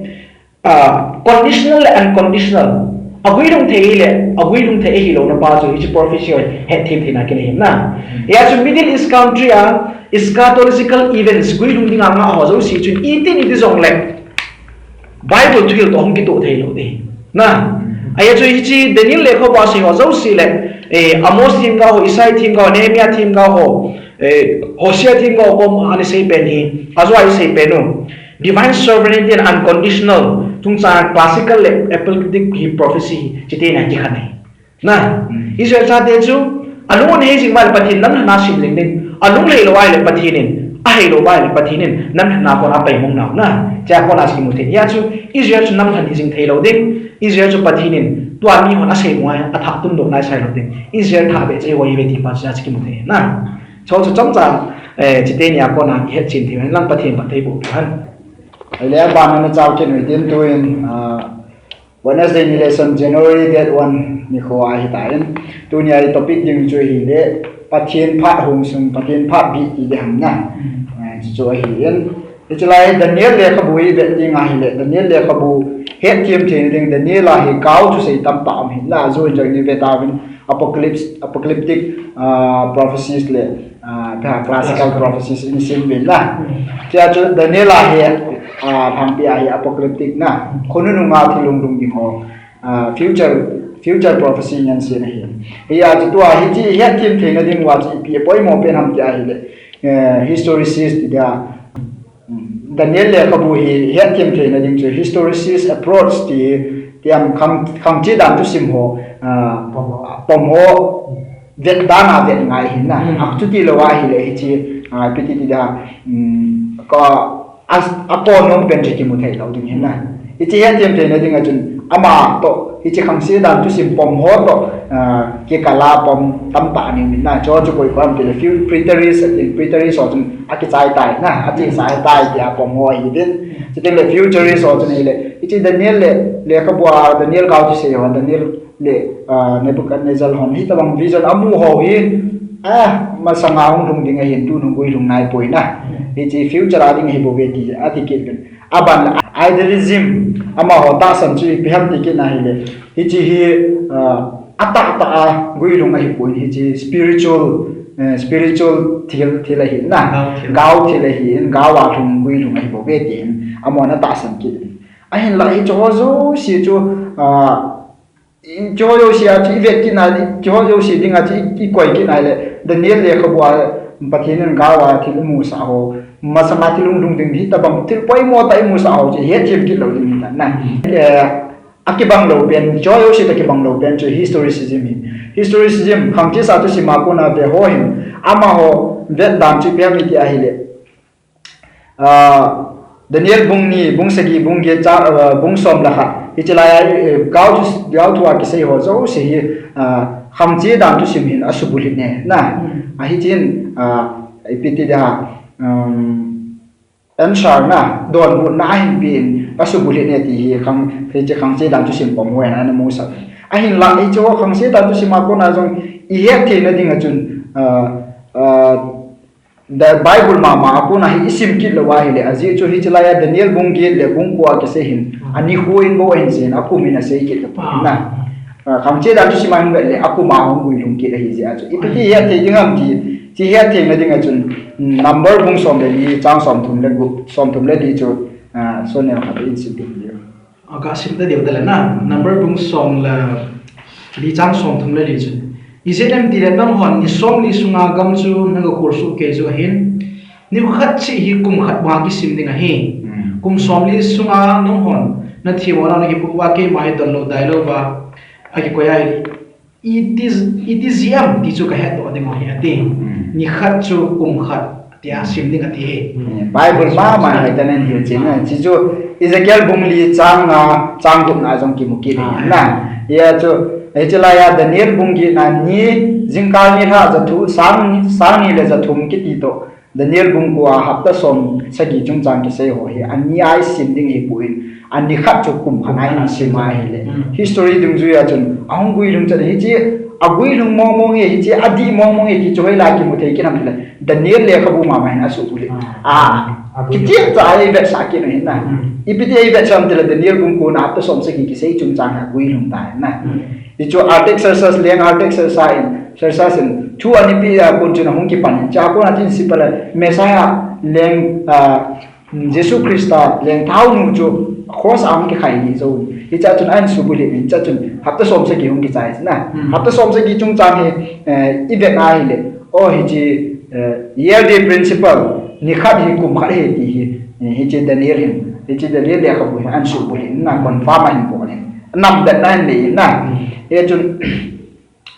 Ah, conditional le unconditional. Aguilhung thei le, aguilhung thei ahilouna pa chu hiche prophecy ho hethem theina kinei ahi na. Hijeh chun Middle East country a, eschatological events, guilhung dinga ngah ho jouse chu iti iti jongle. Bible thuhil toh hung kitoh thei lou ding. Na. Ahi chu hiche Daniel lekhabu a sei ho jouse le, eh, Amos themgao ho, Isaiah themgao ho, Nehemiah themgao ho, eh, Hosea themgao ho kom a ana sei pen hi. Ajeh a isei pen u. Divine sovereignty and unconditional. Chungchang classical le apocalyptic hi prophecy hi. Chuteng a kikhen ahi. Na, Israel chate chu, alung ahei jing uva le Pathen namlhana sim jing ding. Alung lhai lou uva le Pathen in, ahei lou uva le Pathen in, namlhana kona apaimang nau na. Chea kona kimu thei. Hijeh chun, Israel chu namlhen hi jing thei lou ding. Israel chu Pathen in, tua mihon asei mo a, athah tun doh nai sai lou ding. Israel thah be chu eiho ihi uve ti pa chu kimu thei na. Chu chu chomcha, eh, chuteni a kona ihet chen thei hen lang Pathen phatthei boh hen. Ahile abana chao kit u hitin tuin, ah, Wednesday ni lesson January date one nikho ahitan. Tunia i topic ding chu ahile Pathen phat hung sung, Pathen phat bih ti ding ham na. Mm. Eh, chu chu ahin. Hiche lai Daniel lekhabu hi vet ding ahile, Daniel lekhabu hethem theina ding, Daniel a hi gao thusei tamtah um ahin na, ajoh in jong i vet tauvin apocalypse, apocalyptic, ah, prophecies le Ah, ka classical prophecies in sim uvin la. Tia chu Daniel a hi, ah, lhangpi a hi apocalyptic na. Khonung nunga thil hung lhung ding ho. Ah, future, future prophecy ngen sin ahi. Hia chu tua hiche hethem theina ding uva chu ipi apoimo pen ham ti ahile. Eh, historicist ti dia. Daniel lekhabu hi hethem theina ding chu historicist approach ti, tiam khang, khangche dan thusim ho, ah, pom ho. Pom ho. Vet dan a vet ngai ahin na. Mm. Achuti lou ahile hiche, ah, ipi ti ti da, mm, ka, as, akonom pen chu kimu thei lou ding ahin na. Hiche hethem theina ding a chun, ama toh, hiche khangse dan thusim pom ho toh, ah, kikal a pom tamtah ana um ahin na. Chu chu koi koi ham tile, few preterist, preterist ho chun akichai tai na, akichai tai tia pom ho ahi din. Chuteng le futurist ho chun ahile, hiche Daniel le, lekhabu a Daniel gao thusei ho, Daniel le, ah, Nebuchadnezzar hon hitabang vision amu ho hi, ah, masanga hung lhung ding ahin, tun hung guilhung naipoi na. Hiche future a ding ahi bouve ti, ati kit uvin. Aban le idealism, amaho tahsan chu ipi ham ti kit na ahile. Hiche hi, ah, atahtah a guilhung ahipoi, hiche spiritual, eh, spiritual thil, thil ahi na. Gao thil. Gao thil ahin, gao a lhung guilhung ahi bouve tin. Amahon atahsan kit uvin. Ahinla hiche ho jouse chu, ah, Hiche ho jouse a chu ivet kit na, hiche ho jouse dinga chu i, ikoi kit na le, Daniel lekhabu a Pathen in gao a thil imusah ho, masanga thil hung lhung ding hitabang thil poimo tah imusah ho chu hethem kit lou ding ahi na. Eh, akibang lou pen, hiche ho jouse toh kibang lou pen chu historicism ahi. Historicism, khangchesa thusim a kona ve ho hin, amaho vet dan chu ipi ham iti ahile. Ah, Daniel bung ni, bung sagi, bung get, cha, uh, bung som le khat. Hiche laiya, uh, gaothu, gaothu a kisei ho jouse hi, uh, khangche dan thusim hin asubulhit e, na. Hmm. Ahi tin, uh, ipi ti dia, um, answer na, donbutna ahin pen, asubulhit e ti hi, khang, hiche khangche dan thusim pom ho ana musa. Ahinla, hiche ho khangche dan thusim a kona jong, ihet theina dinga chun, uh, uh, The Bible mama a kona hi isim kit lou ahile, ajeh chu hiche laiya Daniel bung get le bung ko a kisei hin, ani ho in bou ahin sei in, akum in asei kit tapoi na. Ah, khangche dan thusim a hin vet le, akum a hung guilhung kit ahi jeh a chu. Ipi ti het thei ding ham ti, ti het theina dinga chun, mm, Number bung som le li, chang som thum le gup, som thum le li chu, ah, Sonia khat in sim ding. Aga sim ta diu tale na, Number bung som le li chang som thum le li chun. Ijeh inem itile nanghon ni som li sunga gam chu naga kholsuh kei u ahin. Nikhat cheh hi kum khat banga kisim ding ahi. Hmm. Kum som li sunga nanghon nathemmo nau nakipoh uva keima hi donlou dailou va akikoi ahi. Iti, iti jeh ham ti chu kahetdoh ding u ahi ati. Hmm. Nikhat chu kum khat tia sim ding ati hi. Hmm. Bible mama hi tanin hilchen na. Hichu Ezekiel bung li chang nga, chang gup na jong kimu kit ahi na. Hia chu, hiche laiya Daniel bung get na ni, jingkah ni lha ja thum, sang, sang ni le ja thum kiti toh. Daniel bung ko a hapta som sagi chungchang kisei ho hi, ani a isim ding ahipoi, ani khat chu kum khat a isim ahile. Hmm. History dungjuia chun, ahung guilhung chan hiche, aguilhung mong mong e, hiche adih mong mong e, ti chu hoilai kimu thei kit ham tile, Daniel lekhabu mama hin asubulhit. Ah. Ah, aguilhung. Kiti cha a ivetsah kit u ahi na. Hmm. Ipi ti ivetsah ham tile, Daniel bung ko na hapta som sagi kisei chungchang a guilhung tai na. Hmm. Hichu Artaxerxes, leng Artaxerxes in, Xerxes in, thu anipeh a kon chun ahung kipan in. Chua kon a chun sepai le Messiah leng, ah, Jesu Christa leng thaonu chu cross a hung kikhai ni jou. Hichea chun ahin subulhit in, hichea chun hapta som sagi hung kichai na. Hmm. Hapta som sagi chungchang hi, eh, ivet na hile. O hiche, eh, year day principle, nikhat hi kum khat ahi ti hi, eh, hiche Daniel hin, hiche Daniel lekhabu hin ahin subulhit na, confirm ahin bol in. Namdet na ahin nei na. Hmm. Hichun,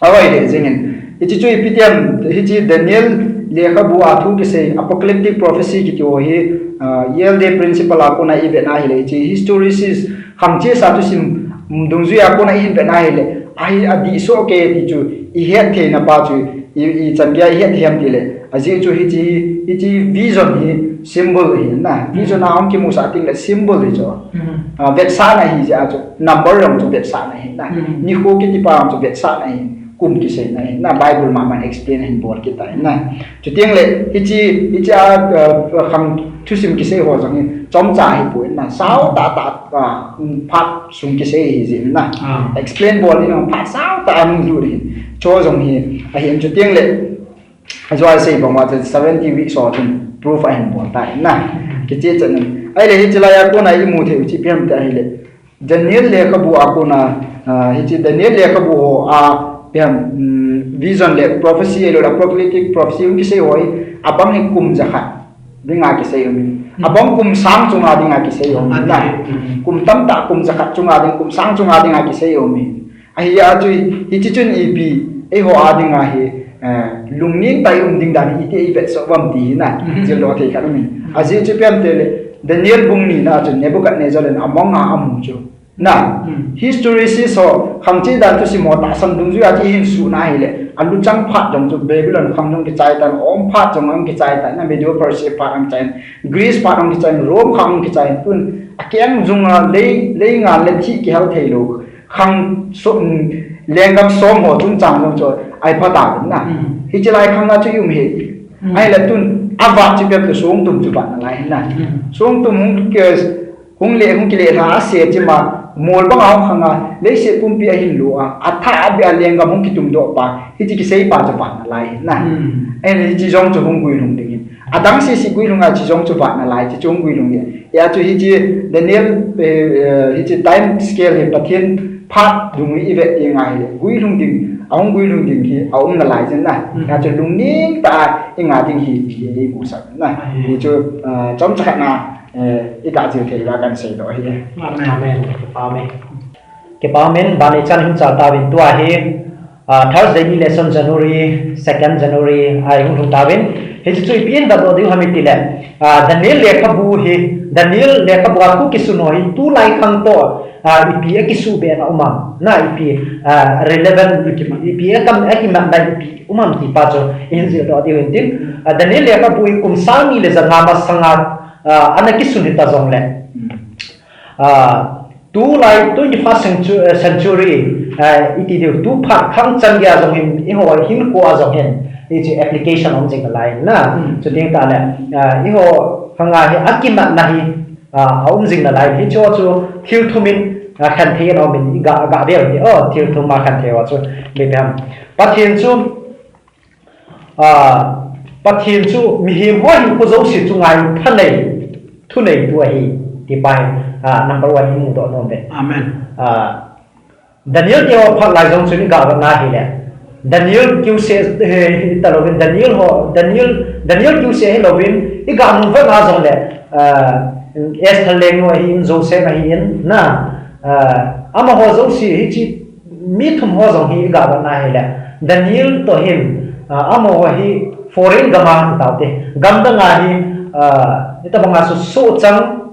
Ahoi le jingin. Hiche chu ipi ti ham, hiche Daniel lekhabu a thu kisei, apocalyptic prophecy kiti ho hi, ah, year day principle a kona ivet na hile, hiche historicist, khangche sa thusim, mm, dungjuia kona ihin vet na hile, ahi adih soh kei ti chu, ihet theina pa chu, i, ichan geiya ihet thei ham tile, ajeh chu hiche, hiche vision hi symbol ahi na, vision a hung kimusah teng le symbol hi chu. Mhm. Ah, vetsahna ahi jeh a chu, number jong chu vetsahna ahi na. Mhm. Nikho kiti pa jong chu vetsahna ahi. Kum kiseina ahi na, Bible mama in explain ahin bol kit tai na. Chuteng le, hiche, hiche a, uh, khang thusim kisei ho jong hi, chomcha ahipoi na, sao tah tah, uh, phat sung kisei ahi jeh na. Ah. Explain bol ding phat sao tah a hung lut ahi. Chu jong hi, ahin chuteng le, ajeh a sei bang uva chu seventy weeks ho chun proof ahin bol tai na. Kiche chan in. Ahile hiche laiya kona imu thei u chu ipi ham ti ahile. Daniel lekhabu a kona, ah, hiche Daniel lekhabu ho a, ipi ham, mm, vision le prophecy, ahilou le apocalyptic prophecy hung kisei ho hi, abang hi kum jakhat dinga kisei aum in. Hmm. Abang kum sang chunga dinga kisei aum in. Ah, na. Hmm. Kum tamtah, kum jakhat chunga ding, kum sang chunga dinga kisei aum in. Ahia chu, hiche chun ipi, eiho a dinga hi, eh, lungneng tah a i um ding dan hi iti a i vetsah uvem ti hi na, mhm, jildoh thei khat um in. Mhm. Ajeh chu ipi ham itile, Daniel bung ni na chun Nebuchadnezzar in among a amu chu. Na, mhm, historicist ho, khangche dan thusim ho tahsan dungjuia chu ihin suh na hile, aluchang phat jong chu Babylon khang jong kichai tan, Rome phat jong jong kichai tan, na Medo Persia phat jong kichai, Greece phat jong kichai, Rome khang jong kichai, tun akeng jung a lei, lei ngal le thih kihel thei lou. Khang so, mm, lenggam som ho chungchang jong chu ahi pha tauvin na. Mm. Hiche lai khang a chu i um hi. Mm. Ahile tun avat chu ipi ham itile songtum chu vat nalai ahi na. Mm. Songtum hung ke, hung le, hung kile lha a se chima, mol banga hung khang a, leiset pumpi ahin lo a, athah a beh a lenggam hung kitum doh pa, hiche kisei pa chu vat nalai ahi na. Mm. Ahile hiche jong chu hung guilhung ding ahi. Adang sese guilhung a hiche jong chu vat nalai, hiche chu hung guilhung ding ahi. Hia chu hiche Daniel, eh, eh, hiche time scale hi Pathen phat dungjui i vet ding ahile, guilhung ding, ahung guilhung ding hi aum nalai jin na. Mm. Hia chu lungneng tah a i nga ding ahi ti hi i musah na. Mm. Hichu, ah, chomcha khat na, eh, i gah jil thei uva kahin seidoh ahi. Amen. Amen. Amen. Kipa umin, ban ichan hin chal tauvin tua hi, Ah, Thursday ni le January, second January, a hung lhung tauvin. Hiche chu ipi in vet doh diu ham itile, ah, Daniel lekhabu hi, Daniel lekhabu a thu kisun ho hi, tulai khang toh, ah, ipi a kisuh be na um am. Na ipi, ah, relevant, ipi, ipi a kam, a kimat na ipi um am ti pa chu, ihin jil doh diu hin tin. Ah, Daniel lekhabu hi kum sang ni le ja nga masanga, ah, ana kisun hita jongle. Ah, tulai twenty-first centu-, eh, century, eh, iti diu, tu phat khang chan gei a jong hin, eiho hinkho a jong hin, hiche application um jing nalai na. Hmm. Chuti tah le, ah, eiho khang a hi akimat na hi, ah, aum jing nalai. Hiche chu thil thum in, ah, khen thei in aum in, i ga, ga vel hi, oh, thil thum a khen thei ho chu, ipi ham. Pathen chu, Ah, Pathen chu mihem ho hinkho jouse chu ngai thanei, thuneitu ahi, ti pa hi, ah, number one i mudoh nom uve. Amen. Ah, Daniel te ho phat lai jong chu i ga vet na hile. Daniel kiuse, eh, hi ta louvin, Daniel ho, Daniel, Daniel kiuse hi louvin, i ga nom vet na jongle, ah, Esther lengnu ahin, Joseph ahin, na, ah, amaho jouse hiche mi thum ho jong hi i ga vet na hile, Daniel toh hin, ah, amaho hi foreign gam a ti taute. Gam dang a hi, ah, itobang a chu sohchang,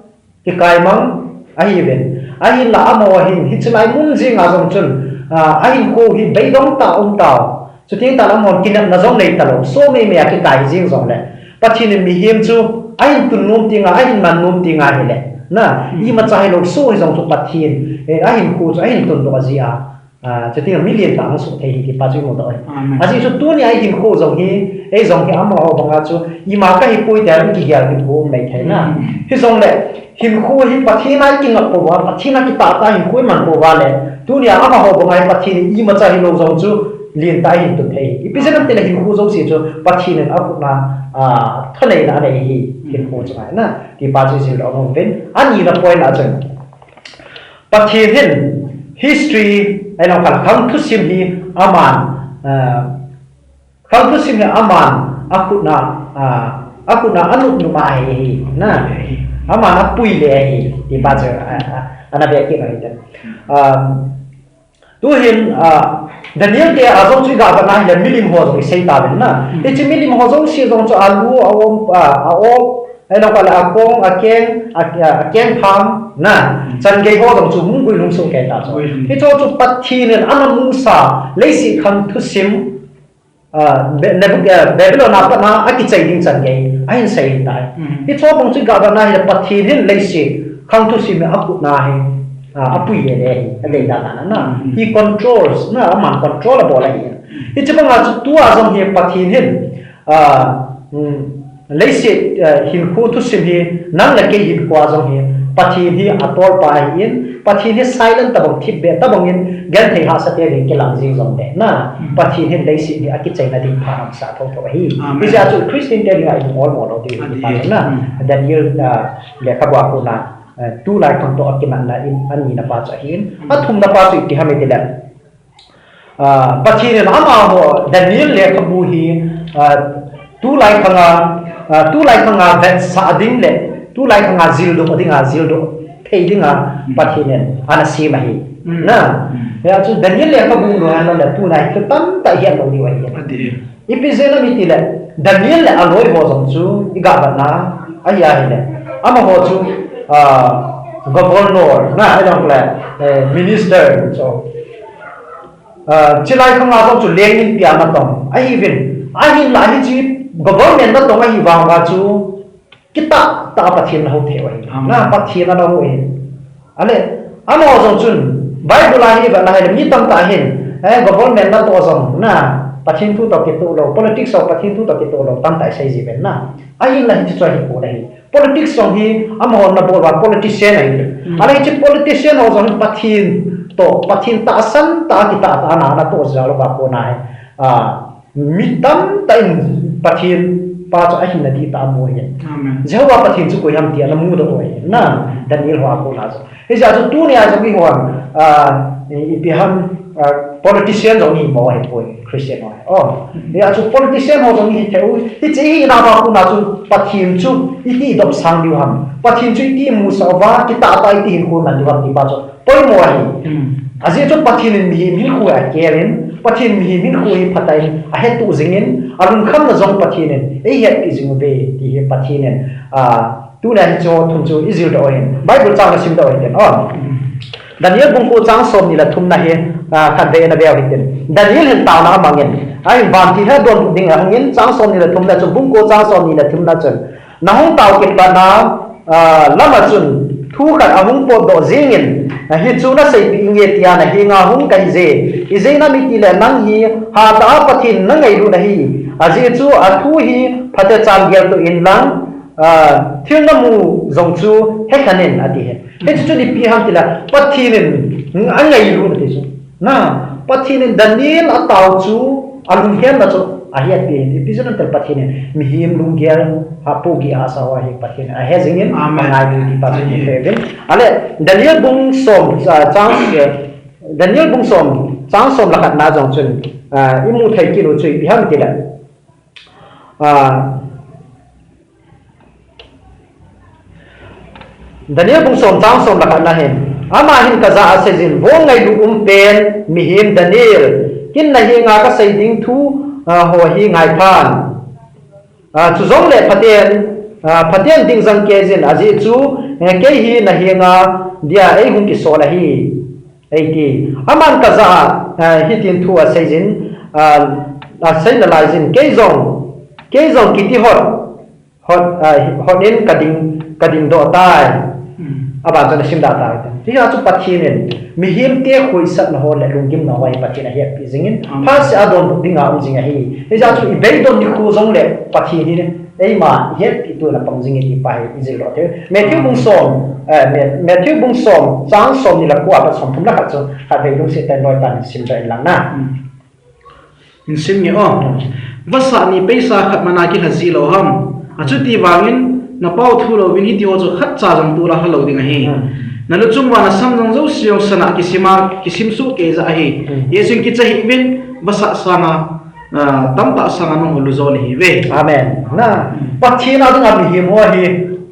kikai mang ahiuvin. Ahinla amaho hin, hiche lai mun jing a jong chun, ah, ahinkho hi beidong tah a um tau. Chuti tah le amahon kinepna jong nei talou, soh meimei a kikai jing jongle. Pathen in mihem chu ahin tun nom teng a, ahin man nom teng a hile. Na, hmm, imacha hilou, soh hijong chu Pathen, eh, ahinkho chu ahin tun doh jia. Ah, chuti a mi lentah a hung soh thei ahi ti pa chu i mudoh e. Amen. Ajeh chu tunia i hinkho jong hi, ei jong hi amaho banga chu, ima kahi poi tia i kigel hinkho um mai thei na. Hmm. Hijongle, hinkho hi Pathen a i kingap pouva, Pathen a kitah tah a hinkho i man pouva le, tunia amaho banga hi Pathen in imacha hilou jong chu lentah a ahin tun thei. Ipi jeh ham itile hinkho jouse chu Pathen in akhut a, ah, thaneina anei ahi, hinkho chu ngai na. Ti pa chu i jil doh nom uvin. Anina point a chun, Pathen hin history, ahilouleh khang thusim hi aman, ah, Khang thusim hi aman akhut a, ah, akhut a anop nop a ahi, ahi, na. Aman apui le ahi, ti pa chu, ah, ah, ana be kit ahi. Um, tuhin, ah, Daniel te a jong chu i ga vet na hile milim ho jong i sei tauvin na. Hmm. Hiche milim ho jouse jong chu alu, aom, ah, aop, ahilouleh akong, akeng, a, a, akeng phang, na. Hmm. Chan gei ho jong chu hung guilhung soh kei ta chu. Guilhung. Hiche chu Pathen in ana musa, leiset khang thusim, Ah, Be-, Nebu-, eh, Babylon a pat a akichai ding chan gei, ahin sei tai. Mm. Hiche bang chu i ga vet na hile Pathen hin leiset khang thusim hi akhut a hi, ah, apui le le ahi, adei dan a na. Mm. He controls, na, aman control abol ahi. Hiche banga chu tua jong hi Pathen hin, ah, mm, Leiset, eh, hinkho thusim hi, nang le kei hinkho a jong hi, Pathen hi atolpa ahin, Pathen hi silent tabang, thipbeh tabang in, genthei hahsa te ding kilang jing jong le, na, Hmm. Pathen hin leiset hi akichaina ding pha hamsa thotho ahi. Amen. Hijeh a chu Christian te dinga i olmo lou ding Adi. Hi pa na, Hmm. Daniel, ah, lekhabu a kona, eh, tulai khang toh akimatna in, anina pa chu ahin, Hmm. Athumna pa chu ipi ham itile, Ah, Pathen in amaho Daniel lekhabu hi, ah, tulai khang a, ah, tulai khang a vetsah ding le, tulai khang a jildoh ding a, jildoh thei ding a, Pathen in ana sem ahi. Mm. Na, Mm. Hijeh a chu Daniel lekhabu lou hen lang le, tuna hi thu tamtah i het lou diu ahi. Adi. Ipi jeh ham itile, Daniel le aloi ho jong chu i ga vet na, ahi ahile. Amaho chu, ah, governor, na, ahilouleh, eh, minister, so, Ah, chulai khang a jong chu leng inpi a natong ahiuvin. Ahinla hiche government natong ahi vang uva chu kitah tah a Pathen ana hou thei u ahi. Amen. Na Pathen ana hou ahi. Ale, amaho jong chun Bible a hi vet na hile mi tamtah hin, eh, government natoh jong na Pathen thu toh kitoh lou, politics toh Pathen thu toh kitoh lou, tamtah i sei ji uvin na. Ahinla hiche chu ahi poi ahi. Politics jong hi amaho ana bol uva politician ahi. Mm. Ale hiche politician ho jong hi Pathen toh, Pathen tahsan tah a kitah tah a ana, ana toh jal uva kona hi. Ah, mi tamtah in Pathen pa chu ahina dihtah a amu ahi. Amen. Jehovah Pathen chu koi ham ti ana mudoh u ahi. Na, Daniel ho a kona chu. Hijeh a chu tunia jong eiho, ah, i, ipi ham, ah, politician jong i hi mo ahi poi, Christian ho. Oh, hijeh a chu politician ho jong i hi thei u, hiche i hina uva kona chu Pathen chu iti i dopsang diu ham. Pathen chu iti i musah uva, kitah tah a iti hinkho i man diu ham ti pa chu poimo ahi. Hmm. Ajeh chu Pathen in mihem hinkho akel in, Pathen mihem hinkho hi phatah in ahetuh jing in, alungkhamna jong Pathen in eihetpi jing uve ti hi Pathen in, ah, tuna hiche thum chu ijil doh u ahin. Bible chang nasim doh u hitin. Oh. Daniel bung ko chang somni le thumna hi, ah, khatvei nave u hitin. Daniel hin taona amang in, ahin vantil hi adonbut ding ahung in, chang somni le thumna chun, bung ko chang somni le thumna chun. Nahung tao kit patna, ah, lama chun thu khat ahung potdoh jing in, ah, hichu naseipeh inge tia nahenga hung kahi je. Ijeh inem itile nang hi hatah a Pathen nangailut nahi. Ajeh chu athu hi phatechan geltoh inlang, ah, thil namu jong chu hekhen in ati hi. Hichu chu ipi ham itile Pathen in angailut ati chu. Na, Pathen in Daniel atao chu, alunghemna chu ahetpi ahi. Ipi jeh inem itile Pathen in mihem lunggel, apohgih hahsa ho hi Pathen in ahe jing in, Amen. Angailut ti pa chu Amen. Ihet uvin. Ale, Daniel bung som, ah, chang, eh, Daniel bung som, chang som le khatna jong chun, ah, imu thei kit u chu ipi ham itile. Ah, Daniel bung som chang som le khatna hin. Ama hin kajah a aseijin, Vo ngailut umpen, mihem Daniel, ken nahenga kasei ding thu, ah, ho hi ngaiphan. Ah, chujongle phaten, ah, phaten ding jang keijin, ajeh chu, eh, kei hi nahenga dia eihung kisol ahi. Eiti. Aman kajah a, ah, hitin thu aseijin, ah, asei nalaijin, kei jong, kei jong kiti hot, hot, ah, hot in kading, kading doh tai. Hmm. Aban chun asim dah tai. Hijeh chun Pathen in, mihem te khohsahna ho le lunggimna ho hi Pathen ahetpi jing in, Amen. Phatseh a donbut dinga um jing ahi. Hijeh chun ibeidon nikho jongle Pathen hi, eima ihetpi tu na pang jing e ti pa hi ijil doh thei. Matthew bung som, eh, Ma-, Matthew bung som, chang somni le ko a pat somthum le khat chu, khatvei lungset tah in loi tah in sim doh inlang na. Hmm. Insim nge o. Vasa ni paisa khat mana kilha ji lou ham. Achuti vangin, napao thu louvin hiti ho chu khatcha jong tolha lou ding ahi. Hmm. Nalu chung uva nasamjang jouse jong sana kisima, kisim soh kei jeh ahi. Hmm. Hijeh chun kicha hih uvin, vasa sanga, ah, tamtah sanga nahung lu jo nahiuve. Amen. Na, Pathen a dinga mihem ho hi,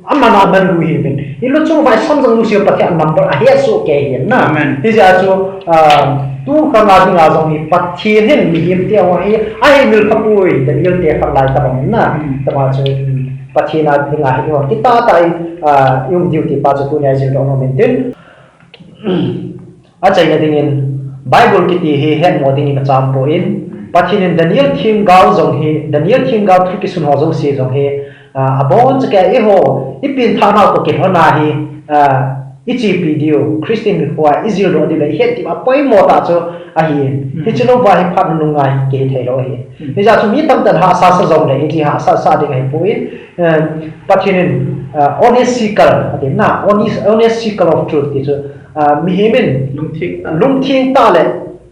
aman aman lu ahiuvin. Ilu chung uva isamjang jouse Pathen a number ahet soh kei ahi na. Amen. Hijeh a chu, ah, tu khang a dinga jong hi Pathen hin mihem te ho hi, ahei mil kha poi, Daniel te khat lai tabang na. Hmm. Tabang chu, Pathen a dinga hi ho, kitah tah in, ah, i um diu ti pa chu tunia ijil doh nom in tin. Achaina dingin, Bible kiti hi hetmo dingin acham poi, Pathen in Daniel themgao jong hi, Daniel themgao thu kisun ho jouse jong hi, ah, abonchan kei eiho, ipenthah nau toh kilhon a hi, ah, ichepi diu, Christian mikhuo a ijil doh diu le ihet diu apoimo tah chu ahi. Hmm. Hiche louva hi phat nunung ngai kithei lou ahi. Hmm. Hijeh chun mi tamtah in hahsa sa jongle, iti hahsa sa ding ahipoi, eh, Pathen in, ah, honest seeker, ati na, honest, honest seeker of truth ti chu, ah, mihem in lungtheng tah, lungtheng tah le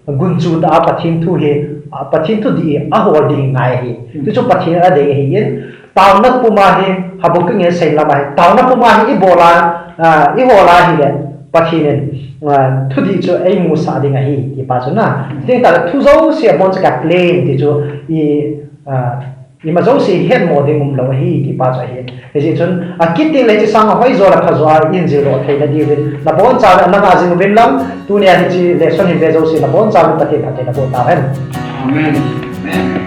gunchu tah a Pathen thu hi, ah, Pathen thudih hi ahol ding ngai ahi. Hmm. Ti chu Pathen adei ahin, taona puma hi, Habakkuk in asei lama hi, taona puma hi ibol a, ah, ihol a ahile, Pathen in, ah, thudih chu eimusah ding ahi, ti pa chu na. Hmm. Ti tah le thu jouse abonchan kei a plain ti chu i, ah, Ima jouse hetmo ding umlou ahi, ti pa chu ahi. Hijeh chun, akit teng le hiche sanga hoijo le phajo a ijil doh theina diuvin, nabonchauvin ana nga jing uvin lang, tunia hiche lesson hin ve jouse nabonchauvin Pathen phatthei naboh tauhen. Amen. Amen.